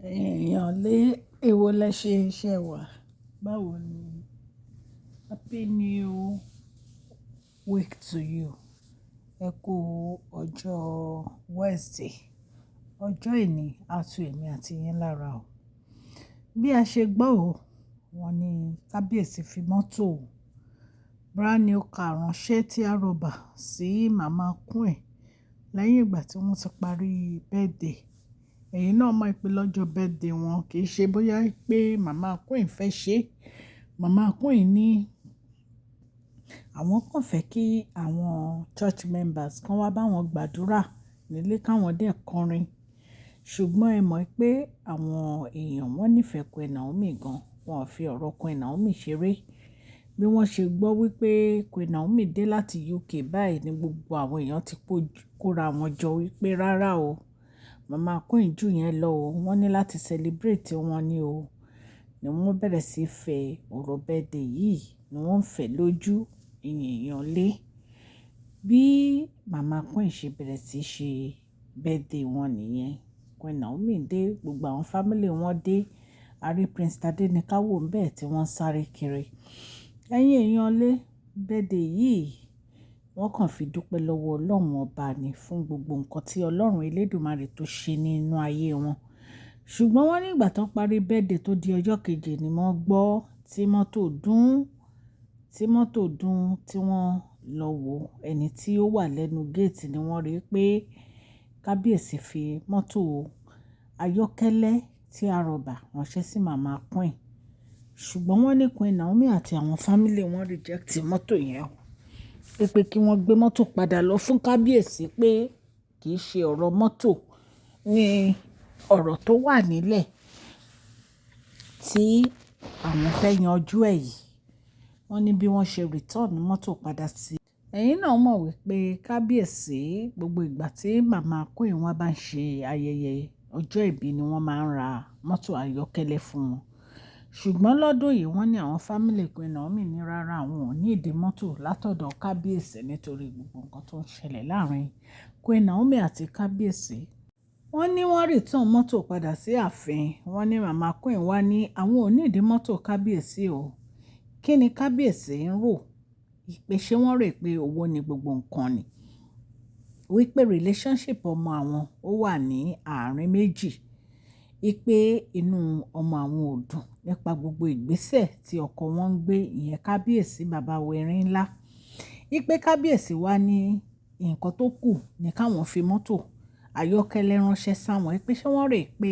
Ẹ̀yin èèyàn lé, èwo lẹ ṣe iṣẹ́ wa. Báwo ni? Happy new week to you. Ẹ kú ọjọ́ Wednesday. Ọjọ́ ení, a tu èmi àti yín lára o. Bí a ṣe gbọ́ o, wọ́n ní kábíyèsí fi mọ́tò brand new car ránṣẹ́ tí a rọ̀bà sí Mama Queen lẹ́yìn ìgbà tí wọ́n ti parí birthday. Ẹ̀yin náà mọ̀ pé lọ́jọ́ birthday wọn kì í ṣe bóyá pé Mama Queen fẹ́ ṣe. Mama Queen ní àwọn kàn fẹ́ kí àwọn church members kan wá bá wọn gbàdúrà nílé káwọn dẹ̀ kọrin. Ṣùgbọ́n ẹ mọ̀ pé àwọn èèyàn wọ́n nífẹ̀ẹ́ Queen Naomi gan. Wọn ò fi ọ̀rọ̀ Queen Naomi ṣeré. Bí wọ́n ṣe gbọ́ wípé Queen Naomi dé láti UK báyìí ní gbogbo àwọn èèyàn ti kóra wọn jọ wípé rárá o, Mama Queen jù yẹn lọ o. Wọ́n ní láti celebrate wọn ni o. Ni wọ́n bẹ̀rẹ̀ sí í fẹ́ ọ̀rọ̀ birthday yìí ni wọ́n ń fẹ́ lójú ẹ̀yin èèyàn lé. Bí Mama Queen ṣe bẹ̀rẹ̀ sí í ṣe birthday wọn nìyẹn. Queen Naomi dé, gbogbo àwọn family wọn dé. A rí Prince Tadenikawo ń bẹ̀ tí wọ́n ń sáré kiri. Ẹ̀yin èèyàn lé, birthday yìí wọ́n kàn fi dúpẹ́ lọ́wọ́ Ọlọ́run ọba ni fún gbogbo nǹkan tí Ọlọ́run elédùmarè tó ṣe nínú ayé wọn. Ṣùgbọ́n wọ́n ní ìgbà tó parí birthday tó di ọjọ́ kejì ni wọ́n gbọ́ tí mọ́tò dún, tí mọ́tò dún tí wọ́n lọ wo ẹni tí ó wà lẹ́nu gate ni wọ́n rí pé kábíyèsí fi mọ́tò ayọ́kẹ́lẹ́ tí a rọ̀bà ránṣẹ́ sí Mama Queen. Ṣùgbọ́n wọ́n ní Queen Naomi àti àwọn family wọn reject mọ́tò yẹn. Wípé kí wọ́n gbé mọ́tò padà lọ fún kábíyèsí pé kì í ṣe ọ̀rọ̀ mọ́tò ní ọ̀rọ̀ tó wà nílẹ̀ tí àwọn fẹ́ yanjú ẹ̀ yìí. Wọ́n ní bí wọ́n ṣe return mọ́tò padà sí. Ẹ̀yin náà mọ̀ wípé kábíyèsí gbogbo ìgbà tí Mama Queen wọn bá ń ṣe ayẹyẹ ọjọ́ ìbí ni wọ́n máa ń ra mọ́tò ayọ́kẹ́lẹ́ fún wọn. Ṣùgbọ́n lọ́dún yìí wọ́n ní àwọn family Queen Naomi ní rárá àwọn ò need mọ́tò látọ̀dọ̀ kábíyèsí nítorí gbogbo nǹkan tó ń ṣẹlẹ̀ láàárín Queen Naomi àti kábíyèsí. Wọ́n ní wọ́n return mọ́tò padà sí ààfin. Wọ́n ní Mama Queen wá ní àwọn ò need mọ́tò kábíyèsí o. Kí ni kábíyèsí ń rò? Pé ṣé wọ́n rò pé owó ni gbogbo nǹkan ni? Wípé relationship ọmọ àwọn ó wà ní àárín méjì. Wípé inú ọmọ àwọn ò dùn nípa gbogbo ìgbésẹ̀ tí ọkọ wọn ń gbé, ìyẹn kábíyèsí bàbá wa erin ńlá. Wípé kábíyèsí wá ní nǹkan tó kù ní káwọn fi mọ́tò ayọ́kẹ́lẹ́ ránṣẹ́ sáwọn. Wípé ṣé wọ́n rò pé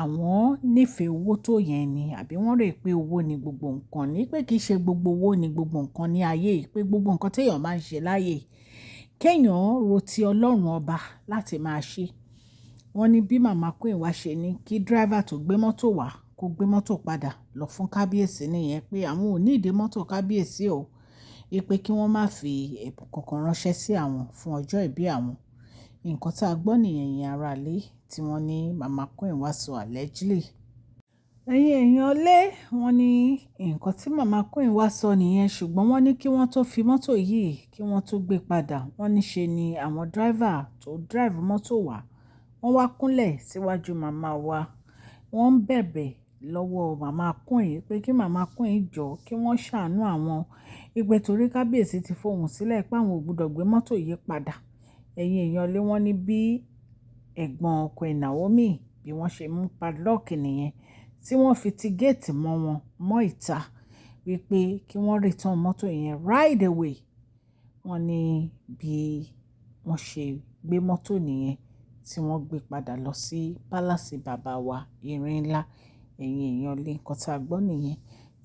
àwọn nífẹ̀ẹ́ owó tó yẹn ni àbí wọ́n rò pé owó ni gbogbo nǹkan ní? Pé kì í ṣe gbogbo owó ni gbogbo nǹkan ní ayé yìí. Pé gbogbo nǹkan tí èèyàn máa ń ṣe láyé, kí èèyàn ro ti Ọlọ́run ọba láti máa ṣe. Wọ́n ní bí Mama Queen wá ṣe ní kí driver tó gbé mọ́tò wá kó gbé mọ́tò padà lọ fún kábíyèsí nìyẹn pé àwọn ò need mọ́tò kábíyèsí o. Wípé kí wọ́n má fi ẹ̀bùn kankan ránṣẹ́ sí àwọn fún ọjọ́ ìbí àwọn. Nǹkan tí a gbọ́ nìyẹn ẹ̀yin ará ilé tí wọ́n ní Mama Queen wá sọ allegedly. Ẹ̀yin èèyàn lé, wọ́n ní nǹkan tí Mama Queen wá sọ nìyẹn ṣùgbọ́n wọ́n ní kí wọ́n tó fi mọ́tò yìí kí wọ́n tó gbé padà. Wọ́n ní ṣe ni àwọn driver tó drive mọ́tò wá, wọ́n wá kúnlẹ̀ síwájú màmá wa. Wọ́n ń bẹ̀bẹ̀ lọ́wọ́ Mama Queen pé kí Mama Queen jọ́ kí wọ́n ṣàánú àwọn. Wípé torí kábíyèsí ti fohùn sílẹ̀ pé àwọn ò gbọdọ̀ gbé mọ́tò yìí padà. Ẹ̀yin èèyàn lé, wọ́n ní bí ẹ̀gbọ́n Queen Naomi bí wọ́n ṣe mú padlock nìyẹn tí wọ́n fi ti gate mọ́ wọn mọ́ ìta wípé kí wọ́n return mọ́tò yẹn right away. Wọ́n ní bí wọ́n ṣe gbé mọ́tò nìyẹn tí wọ́n gbé padà lọ sí palace bàbá wa erin ńlá. Ẹ̀yin èèyàn lé, nǹkan tí a gbọ́ nìyẹn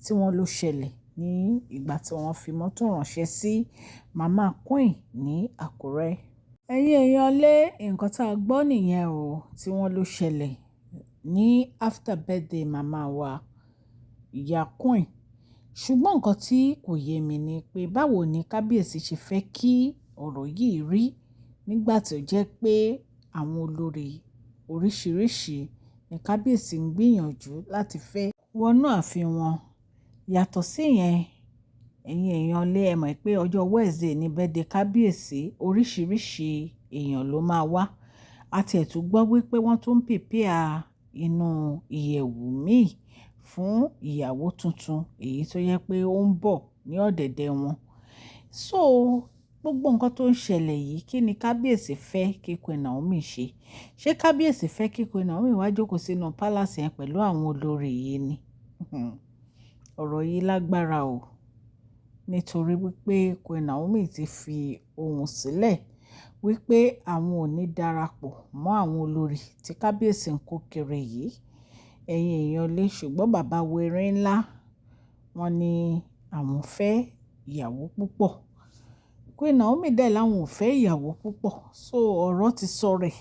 tí wọ́n ló ṣẹlẹ̀ ní ìgbà tí wọ́n fi mọ́tò ránṣẹ́ sí Mama Queen ní Àkúrẹ́. Ẹ̀yin èèyàn lé, nǹkan tí a gbọ́ nìyẹn o tí wọ́n ló ṣẹlẹ̀ ní after birthday màmá wa, ìyá Queen. Ṣùgbọ́n nǹkan tí kò yé mi ni pé báwo ni kábíyèsí ṣe fẹ́ kí ọ̀rọ̀ yìí rí nígbà tí ó jẹ́ pé àwọn olórí oríṣìíríṣìí ní kábíyèsí ń gbìyànjú láti fẹ́ wọnú ààfin wọn. Yàtọ̀ sí yẹn, ẹ̀yin èèyàn lé, ẹ mọ̀ pé ọjọ́ Wednesday ni birthday kábíyèsí, oríṣìíríṣìí èèyàn ló máa wá. A tiẹ̀ tún gbọ́ wípé wọ́n tún ń prepare inú ìyẹ̀wù míì fún ìyàwó tuntun, èyí tó yẹ pé ó ń bọ̀ ní ọ̀dẹ̀dẹ̀ wọn. So gbogbo nǹkan tó ń ṣẹlẹ̀ yìí, kí ni kábíyèsí fẹ́ kí Queen Naomi ṣe? Ṣé kábíyèsí fẹ́ kí Queen Naomi wá jókòó sínú palace yẹn pẹ̀lú àwọn olórí yìí ni? Ọ̀rọ̀ yìí lágbára o. Nítorí wípé Queen Naomi ti fi ohùn sílẹ̀ wípé àwọn ò ní darapọ̀ mọ́ àwọn olórí tí kábíyèsí ń kó kiri yìí. Ẹ̀yin èèyàn lé, ṣùgbọ́n bàbá wo erin ńlá, wọ́n ní àwọn fẹ́ ìyàwó púpọ̀. Queen Naomi dẹ̀ láwọn ò fẹ́ ìyàwó púpọ̀. So ọ̀rọ̀ ti sọ rẹ̀.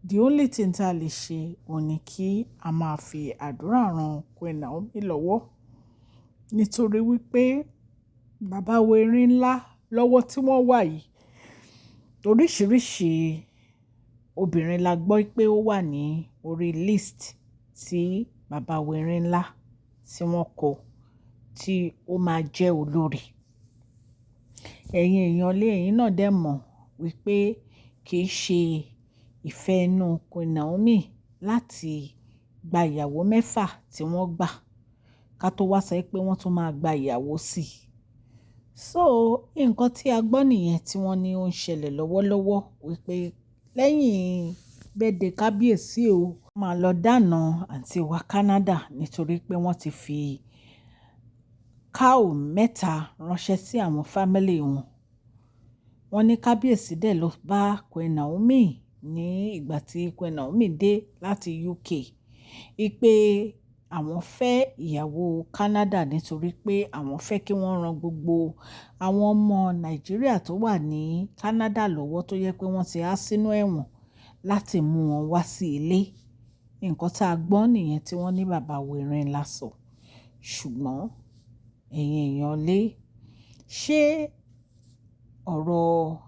The only thing tí a lè ṣe òun ní kí a máa fi àdúrà ran Queen Naomi lọ́wọ́. Nítorí wípé bàbá wo erin ńlá lọ́wọ́ tí wọ́n wà yìí, oríṣìíríṣìí obìnrin la gbọ́ pé ó wà ní orí list tí bàbá wo erin ńlá tí wọ́n kọ, tí ó máa jẹ́ olórí. Ẹ̀yin èèyàn lé, ẹ̀yin náà dẹ̀ mọ̀ wípé kì í ṣe ìfẹ́ inú Queen Naomi láti gba ìyàwó mẹ́fà tí wọ́n gbà, ká tó wá sọ pé wọ́n tún máa gba ìyàwó sí. So nǹkan tí a gbọ́ nìyẹn tí wọ́n ní ó ń ṣẹlẹ̀ lọ́wọ́lọ́wọ́ wípé lẹ́yìn birthday kábíyèsí o, máa lọ dáná àǹtí wa Canada nítorí pé wọ́n ti fi cow mẹ́ta ránṣẹ́ sí àwọn family wọn. Wọ́n ní kábíyèsí dẹ̀ lọ bá Queen Naomi ní ìgbà tí Queen Naomi dé láti UK. Wípé àwọn fẹ́ ìyàwó Canada nítorí pé àwọn fẹ́ kí wọ́n ran gbogbo àwọn ọmọ Nàìjíríà tó wà ní Canada lọ́wọ́ tó yẹ pé wọ́n ti há sínú ẹ̀wọ̀n láti mú wọn wá sí ilé. Nǹkan tí a gbọ́ nìyẹn tí wọ́n ní bàbá wo erin ńlá sọ. Ṣùgbọ́n ẹ̀yin èèyàn lé, ṣé ọ̀rọ̀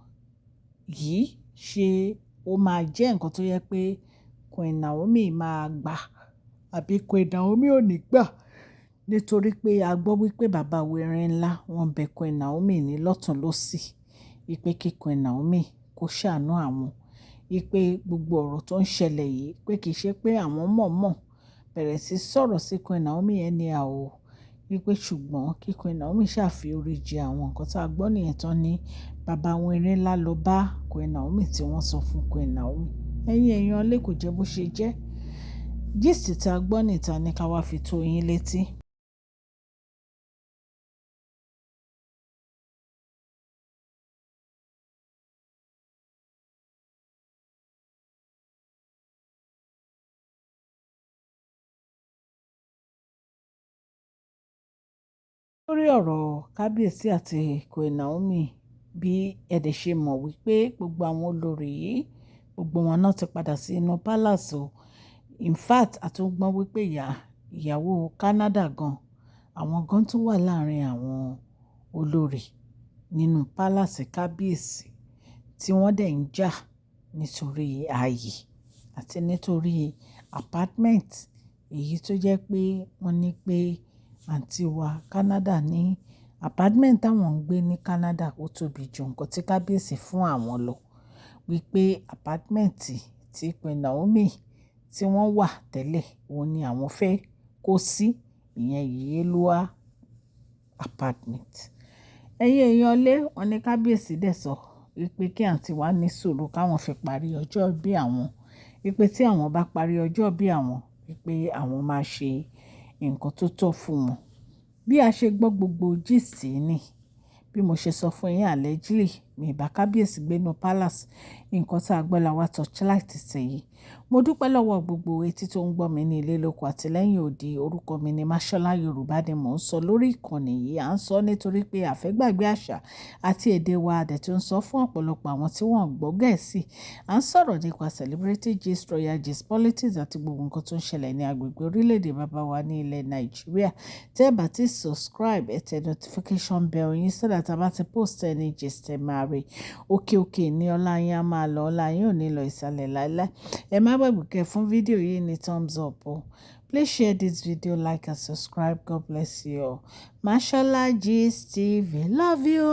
yìí ṣe ó máa jẹ́ nǹkan tó yẹ pé Queen Naomi máa gbà àbí Queen Naomi ò ní gbà? Nítorí pé a gbọ́ wípé bàbá wo erin ńlá wọ́n bẹ Queen Naomi ní lọ́tùn lọ́sì wípé kí Queen Naomi kó ṣàánú àwọn. Wípé gbogbo ọ̀rọ̀ tó ń ṣẹlẹ̀ yìí pé kì í ṣe pé àwọn mọ̀ọ́mọ̀ bẹ̀rẹ̀ sí sọ̀rọ̀ sí Queen Naomi anyhow o. Wípé ṣùgbọ́n kí Queen Naomi ṣàfi orí jẹ àwọn nǹkan tí a gbọ́ nìyẹn tán ní bàbá wọn erin ńlá lọ bá Queen Naomi tí wọ́n sọ fún Queen Naomi. Ẹ̀yin èèyàn lé, kò jẹ́ bó ṣe jẹ́. Gist tí a gbọ́ níta ní ká wá fi tó yín létí. Lórí ọ̀rọ̀ kábíyèsí àti Queen Naomi, bí ẹ dẹ̀ ṣe mọ̀ wípé gbogbo àwọn olórí yìí, gbogbo wọn náà ti padà sí inú palace o. In fact, a tún gbọ́ wípé ìyàwó Canada gan, àwọn gan tún wà láàárín àwọn olórí nínú palace kábíyèsí tí wọ́n dẹ̀ ń jà nítorí ààyè àti nítorí apartment èyí tó jẹ́ pé wọ́n ní pé àǹtí wa Canada ní apartment táwọn ń gbé ní Canada ó tóbi ju nǹkan tí kábíyèsí fún àwọn lọ. Wípé apartment tí Queen Naomi tí wọ́n wà tẹ́lẹ̀, òun ni àwọn fẹ́ kó sí, ìyẹn Yeyeluwa apartment. Ẹ̀yin èèyàn lé, wọ́n ní kábíyèsí dẹ̀ sọ wípé kí àǹtí wa ní sùúrù káwọn fi parí ọjọ́ ìbí àwọn. Wípé tí àwọn bá parí ọjọ́ ìbí àwọn, wípé àwọn máa ṣe nǹkan tó tọ́ fún wọn. Bí a ṣe gbọ́ gbogbo gist yìí ni, bí mo ṣe sọ fún yín allegedly, mi bá kábíyèsí gbé inú palace. Nǹkan tí a gbọ́ la wá torchlight sí yìí. Mo dúpẹ́ lọ́wọ́ gbogbo etí tó ń gbọ́ mi ní ilé lóko àti lẹ́yìn odi. Orúkọ mi ni Mashola Yorùbá ni mò ń sọ lórí ìkànnì yìí. À ń sọ nítorí pé a fẹ́ gbàgbé àṣà àti èdè wa, a dẹ̀ tún ń sọ fún ọ̀pọ̀lọpọ̀ àwọn tí wọ́n gbọ́ Gẹ̀ẹ́sì. À ń sọ̀rọ̀ nípa celebrity gist, royal gist, politics àti gbogbo nǹkan tó ń ṣẹlẹ̀ ní agbègbè orílẹ̀-èdè bàbá wa ní ilẹ̀ Nàìjíríà. Tẹ́ ẹ bá ti subscribe, ẹ tẹ notification bell yín so that a bá ti post any gist ẹ máa rí. Òkè òkè ní ọlá yín á máa lọ, ọlá yín ò ní lọ ìsàlẹ̀ láíláí. Ẹ má gbàgbé kẹ́ fún fídíò yìí ní thumbs up o. Please share this video, like and subscribe. God bless you all. Mashola Gist TV. Love you.